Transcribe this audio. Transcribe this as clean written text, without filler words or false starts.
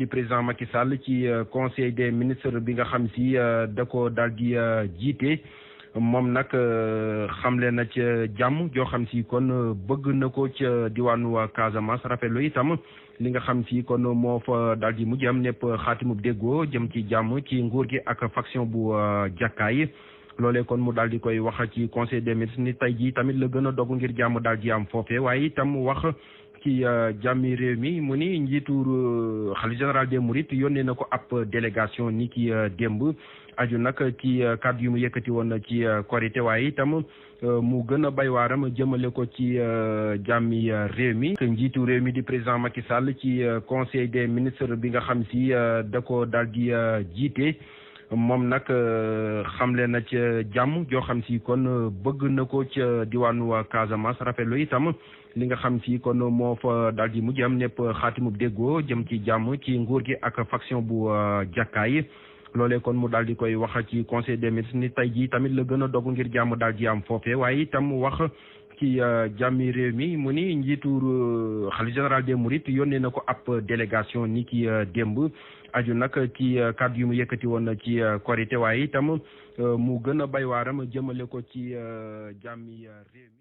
di président Macky Sall ci conseil des ministres bi nga xam si da ko daal di jiite moom nag xamle na ca jàmm joo xam si kon bëgg na ko ca diwaanu Casamance rafetlu itam li nga xam si kon moo fa daal di mujj am népp xaatimu déggoo jëm ci jàmm ci nguur gi ak faction bu jàkkaay loolee kon mu daal di koy wax ci conseil des ministres ni tey jii tamit la gën a dogu ngir jàmm daal di am foofe waaye itam wax ci jàmmi réew mi mu ni njiitu xalifa général des mourides yónnee na ko ab délégation ni ki démb aju nag ci kàddu yu mu yëkkati woon ci korité waaye itam mu gën a bay waaram jëmale ko ci jàmmi réew mi njiitu réew mi di président Macky Sall ci conseil des ministres bi nga xam si da ko daal di jiite moom nag xamle na ca jàmm joo xam si kon bëgg na ko ca diwaanu Casamance rafetlu itam li nga xam si kon moo fa daal di mujj am népp xaatimu déggoo jëm ci jàmm ci nguur gi ak faction bu jàkkaay loolee kon mu daal di koy wax ci conseil des ministres ni tey jii tamit la gën a dogu ngir jàmm daal di am foofe waaye itam wax ci jàmmi réew mi mu ni njiitu xalifa général des mourides yónnee na ko ab délégation ni ki démb aju nag ci kàddu yu mu yëkkati woon ci korité waaye itam mu gën a bay waaram jëmale ko ci jàmmi réew mi